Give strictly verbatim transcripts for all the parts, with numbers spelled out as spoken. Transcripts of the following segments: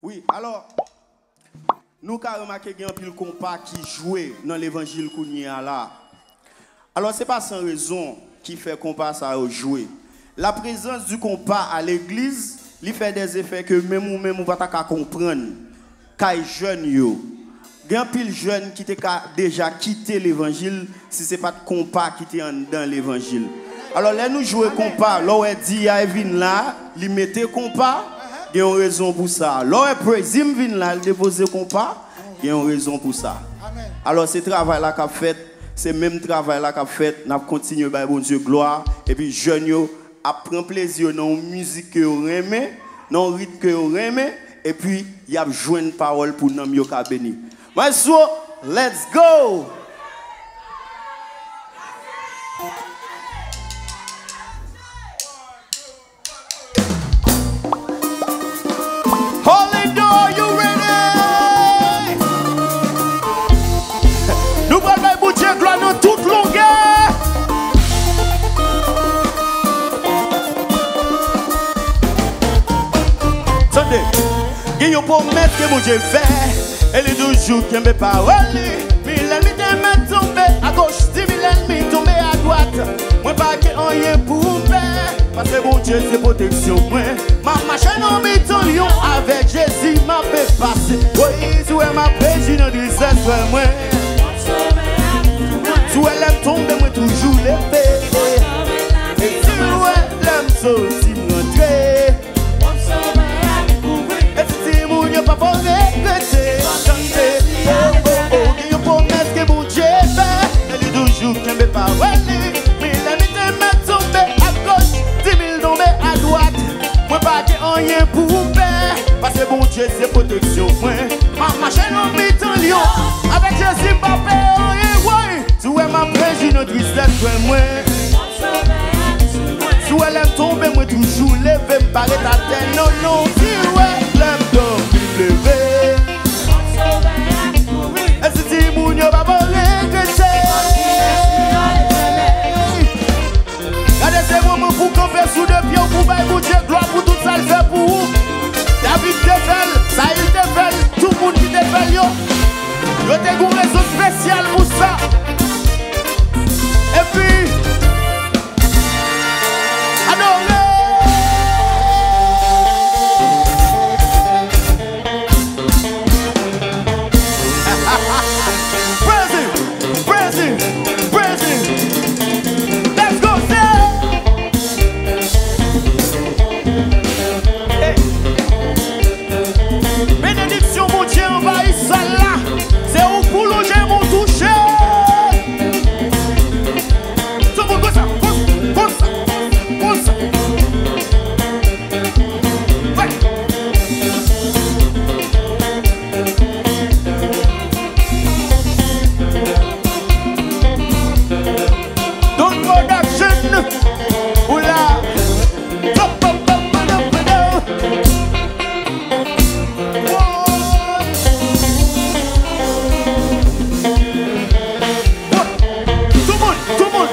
Wi, alò, nou ka remake gen anpil konpa ki jwe nan levanjil kounye a la. Alò, se pa san rezon ki fè konpa sa yo jwe. La présence du compas à l'église, li fè des effets ke menm ou menm ou pa ta ka konprann. Kay jèn yo. Gen anpil jèn ki te ka deja kite levanjil si se pa t konpa ki te anndan levanjil. Alò, lè nou jwe konpa, lè w wè D I vin la, li mete konpa, gen yon rezon pou sa. Lè w wè Praise Him vin la, li depoze konpa, gen yon rezon pou sa. Alò, se travay la k ap fèt, se menm travay la k ap fèt, n ap kontinye bay Bondye glwa, epi jèn yo ap pran plezi yo nan yon mizik ke yo renmen, nan yon rit ke yo renmen, epi y ap jwenn pawòl pou nanm yo ka beni. Maestro, let's go! Orlando, are you ready? Nou pral bay Bondye glwa nan tout longè. Tande, gen yon pwomès ke Bondye fè, e li toujou kenbe pawòl li. Mil lènmi te mèt tonbe agoch, di mil lènmi tonbe adwat. Mwen pa gen anyen pou m pè, paske Bondye se pwoteksyon mwen. M ap mache nan mitan lyon, avèk Jezi m ap pase. Woy, si w wè m ap reji nan tristès, frè mwen. Si w wè lè m tonbe, mwen toujou leve. E si w wè lè m soti, m rantre. E si timoun yo pa fò regrete, tande, oh, oh, oh, gen yon pwomès ke Bondye fè, e li toujou kenbe pawòl li. Mil lènmi te mèt tonbe agoch, di mil tonbe adwat. Mwen pa gen anyen pou pè, paske Bondye se pwoteksyon mwen. M ap mache nan mitan lyon, avèk Jezi m pa pè anyen, woy. Si w wè m ap reji nan tristès, frè mwen. Si w wè lè m tonbe, mwen toujou leve, m pa ret atè, non, non. Si w wè lè m dòmi, m leve. E si timoun yo pa fò regrete. Gade, se moman pou w kanpe sou de pye w, pou w bay Bondye glwa pou tout sa l fè pou ou. David te fè l, Sayil te fè l, tout moun ki te fè l yo, yo te gen yon rezon espesyal pou sa. Epi, adore! Praise him! Praise him! Praise him! Let's go, say! Hey! Benediksyon Bondye anvayi sal la. Se ou k pou lonje men w touche. Tout moun konsa, konsa, konsa, konsa. Fè. Don Production, ou la. Tout moun, tout moun.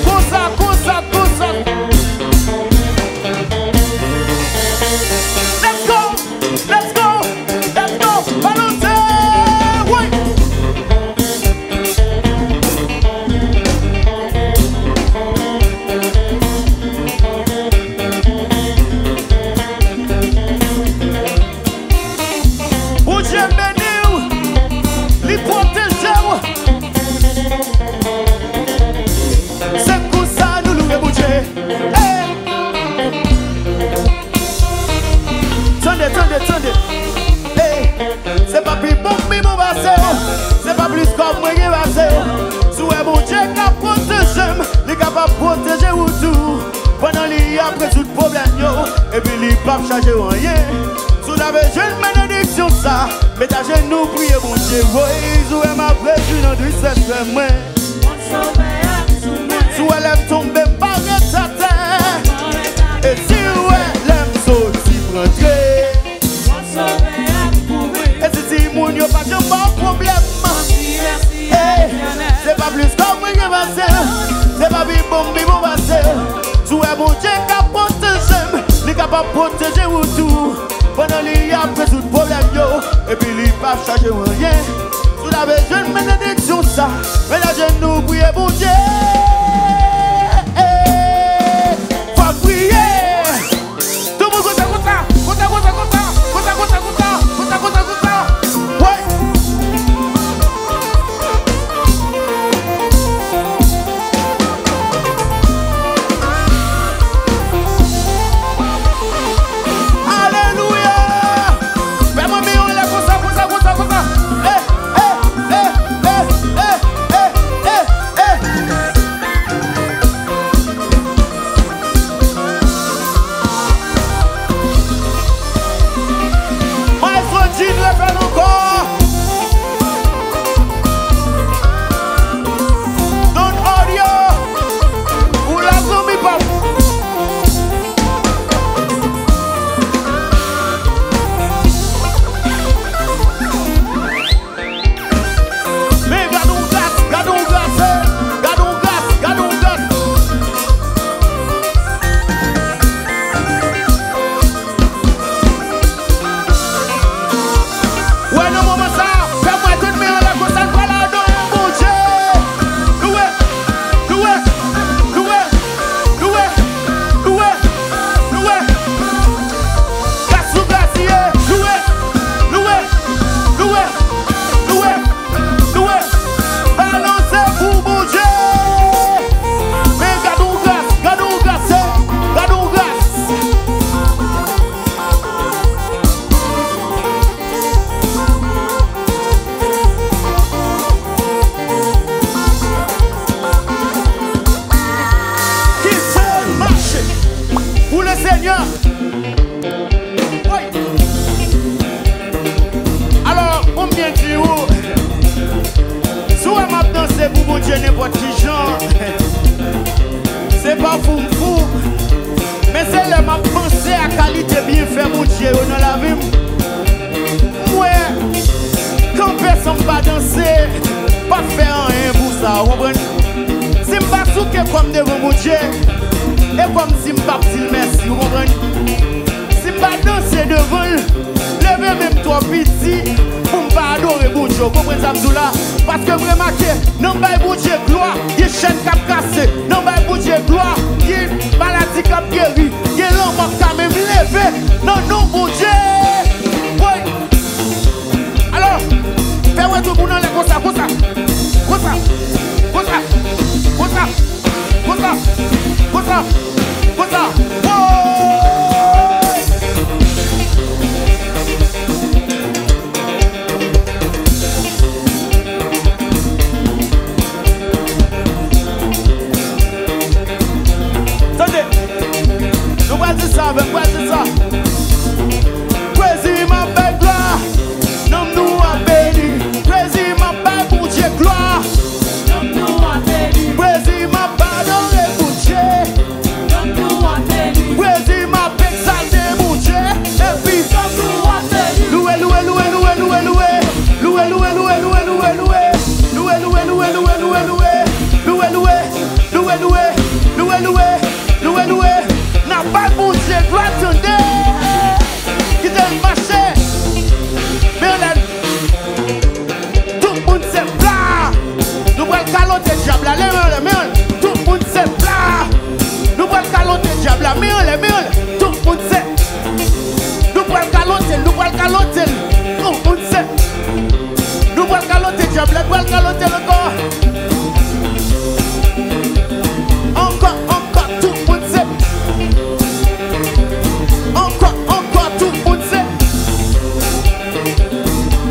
Konsa, konsa, konsa. Let's go, let's go, let's go. Balanse, woy. Bondye beni w, li pwoteje w. Se konsa nou louwe Bondye. Hey! Tande, tande, tande. Hey! Se pa pi bon m pi bon pase w. Se pa plis kòb mwen gen pase w. Si w wè Bondye ka pwoteje m, li kapab pwoteje w tou. Pandan li ap rezoud pwoblèm yo, epi li p ap chaje w anyen. Si w ta vle jwenn benediksyon sa, met ajenou priye Bondye. Woy, si w wè m ap reji nan tristès frè mwen. Si w wè lè m tonbe, m pa ret atè. E si w wè lè m soti, m rantre. E si timoun yo pa janm ba w pwoblèm. Ey, se pa plis kòb mwen gen pase l. Se pa pi bon m pi bon pase l. Si w wè Bondye ka pwoteje m, li kapab pwoteje w tou. Pandan li ap rezoud pwoblèm yo, epi li p ap chache w anyen. Si w ta vle jwenn benediksyon sa, met ajenou priye Bondye. Fò w priye. Tout moun konsa, konsa, konsa, konsa. Woy. Alelouya! Fè manmi yo anlè konsa, konsa, konsa, konsa. Eh, eh, eh. Maestro Jean, refè l ankò. Don Audio, ou la zanmi pa m. Men gad on gras, gad on gras, eh, gad on gras, gad on gras. Wè nan moman sa, fè m wè tout men anlè konsa, n pral adore Bondye. Louwe, louwe, louwe, louwe, louwe, louwe. Gras sou gras li ye. Louwe, louwe, louwe, louwe, louwe. Balanse pou Bondye. Men gad on gras, gad on gras, eh, gad on gras. Ki fè l mache pou le Senyè. Woy! Alò, pou m byen di w, si w wè m ap danse pou Bondye nenpòt ki jan, se pa fou m fou, men se lè m ap panse a kalite byenfè Bondye yo nan lavi m. M wè, kanpe san m pa danse p ap fè anyen pou sa, ou konprann? Si m pa souke kò m devan Bondye, e kòmsi m p ap di l mèsi, ou konprann? Si m pa danse devan l, leve men m twò piti pou m pa adore Bondye, ou konprann sa m di w la? Paske m remake, nan bay Bondye glwa, gen chèn k ap kase, nan bay Bondye glwa, gen maladi k ap geri, gen lanmò k ka menm leve nan non Bondye. Woy! Alò, fè wè tout moun anlè konsa, konsa. Konsa. Konsa. Konsa. Konsa. Konsa. Woy! Tande! Nou pral di sa avè m, pral di sa. Kwezi m ap bay glwa, nanm nou ap beni. Kwezi m ap bay Bondye glwa, nanm nou ap beni. Kwezi m ap adore Bondye, nanm nou ap beni. Kwezi m ap egzalte Bondye, epi nanm nou ap beni. Louwe, louwe, louwe, louwe, louwe, louwe. Louwe, louwe, louwe, louwe, louwe, louwe. Louwe, louwe, louwe, louwe, louwe. Louwe, louwe, louwe, louwe, louwe. N ap bay Bondye glwa, tande. Kite l mache. Men anlè. Tout moun se pla. Nou pral kalote dyab la. Leve anlè, men anlè. Tout moun se pla. Nou pral kalote dyab la. Men anlè, men anlè. Tout moun se. Nou pral kalote l, nou pral kalote l. Tout moun se. Nou pral kalote dyab la, nou pral kalote l ankò. Ankò, ankò, tout moun se. Ankò, ankò, tout moun se.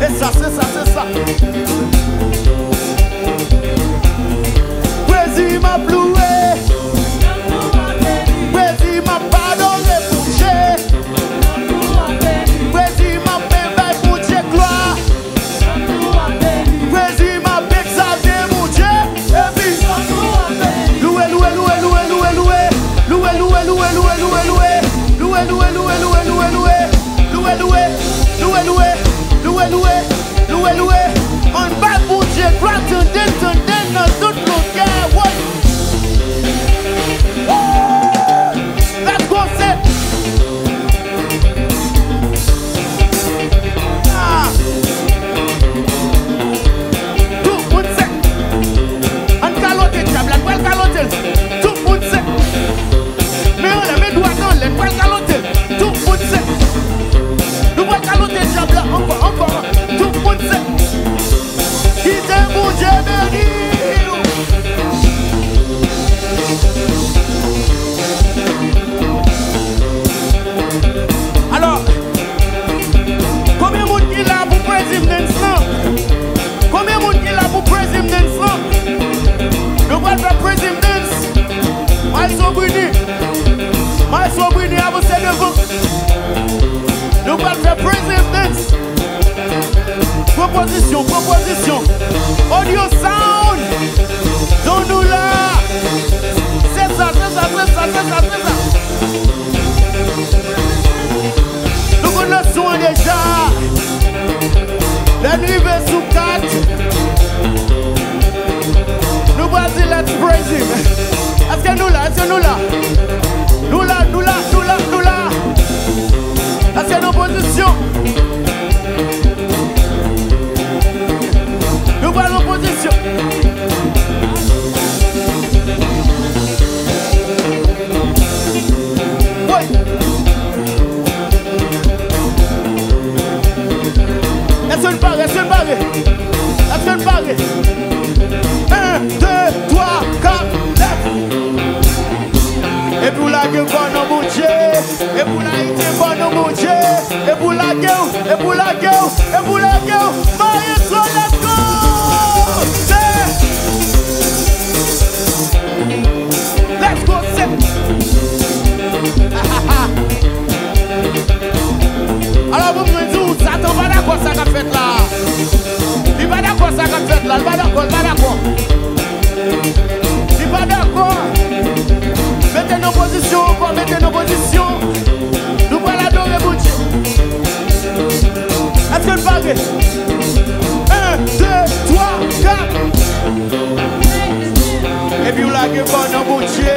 E sa, se sa, se sa. Kwezi m ap louwe. Kwezi m ap adore Bondye. Kwezi m ap bay Bondye glwa. Kwezi m ap egzalte Bondye. Epi louwe, louwe, louwe, louwe, louwe, louwe. Louwe, louwe, louwe, louwe, louwe, louwe. Louwe, louwe, louwe, louwe, louwe, louwe. Louwe, louwe, louwe, louwe, louwe. Louwe, louwe. Ann bay Bondye glwa, tande, tande nan tout longè. Woy! Woy! Let's go, Sèt! Pran pozisyon, pran pozisyon. Audio sound. Don nou la. Se sa, se sa, se sa, se sa, se sa. Nou konn leson an deja. Lè n rive sou kat, nou pral di let's praise him. Èske nou la? Èske nou la? Nou la, nou la, nou la, nou la. Èske nou pozisyon? Nou pral an pozisyon. Woy! Èske n pare? Èske n pare? Èske n pare? En, de, twa, kat, lève! Epi w lage kò nan Bondye. Epi w lage kò nan Bondye. Epi w lage w. Epi w lage w. Epi w lage w. Maestro, let's go! Se. Let's go, se. Alò, pou mwen di w, Satan pa dakò sa k ap fèt la. Li pa dakò sa k ap fèt la. Li pa dakò, li pa dakò. Li pa dakò. Mete n an pozisyon ankò, mete n an pozisyon. Nou pral adore Bondye. Èske n pare? En, de, twa, kat. Epi w lage kò w nan Bondye.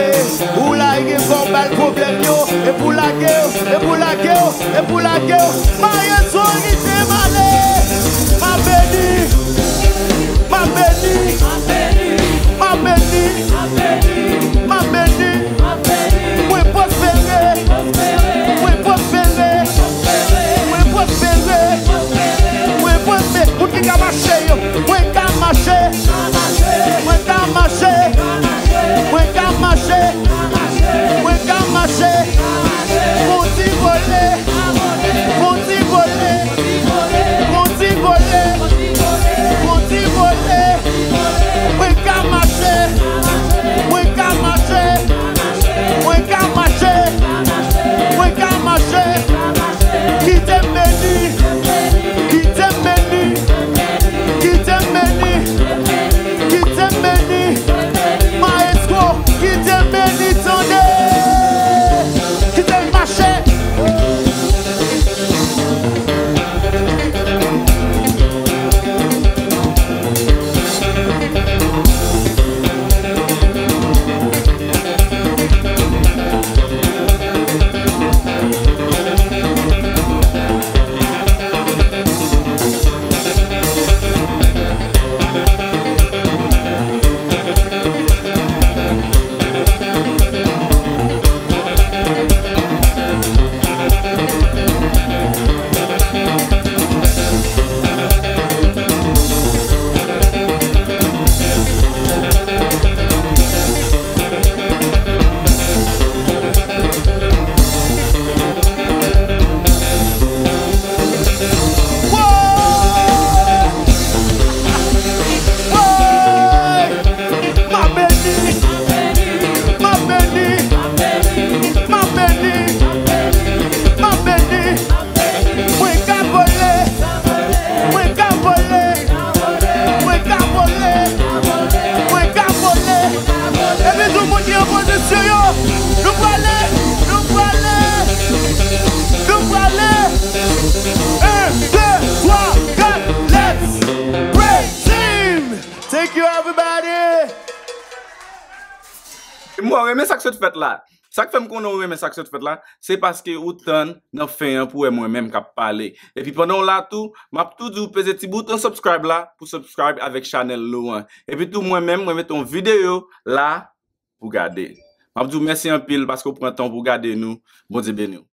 Ou lage kò w bay pwoblèm yo. Epi w lage w. Epi w lage w. Epi w lage w. Maestro, ritem ale. M ap beni. M ap beni. M ap beni. M ap beni. Mwen pwospere. Mwen pwospere. Mwen pwospere. Mwen pwospere. Moun ki ka mache yo. Mwen ka mache. Mwen ka mache. Mwen ka mache. Mwen ka mache. Fon ti vole. Fon ti vole. Fon ti vole. Fon ti vole. Mwen ka mache. Mwen ka mache. Mwen ka mache. Mwen ka mache. Kite m beni. Kite m beni. Kite m beni. Kite m beni. Maestro, kite m beni, tande. Kite m mache. Mwen ka vole. Mwen ka vole. Mwen ka vole. Mwen ka vole. Epi tout moun ki an pozisyon yo. Nou prale. Nou prale. Nou prale. En, de, twa, kat, let's praise him. Thank you, everybody. Mwen renmen sa k sot fèt la. Sa k fè m konnen w renmen sa k sot fèt la, se paske ou tann nan fen an pou w wè mwen menm k ap pale. Epi pandan w la tou, m ap tou di w peze ti bouton subscribe la pou subscribe avèk chanèl nou an. Epi tou mwen menm, mwen mete yon videyo la pou gade. M ap di w mèsi anpil paske w pran tan w pou gade nou. Bondye beni w.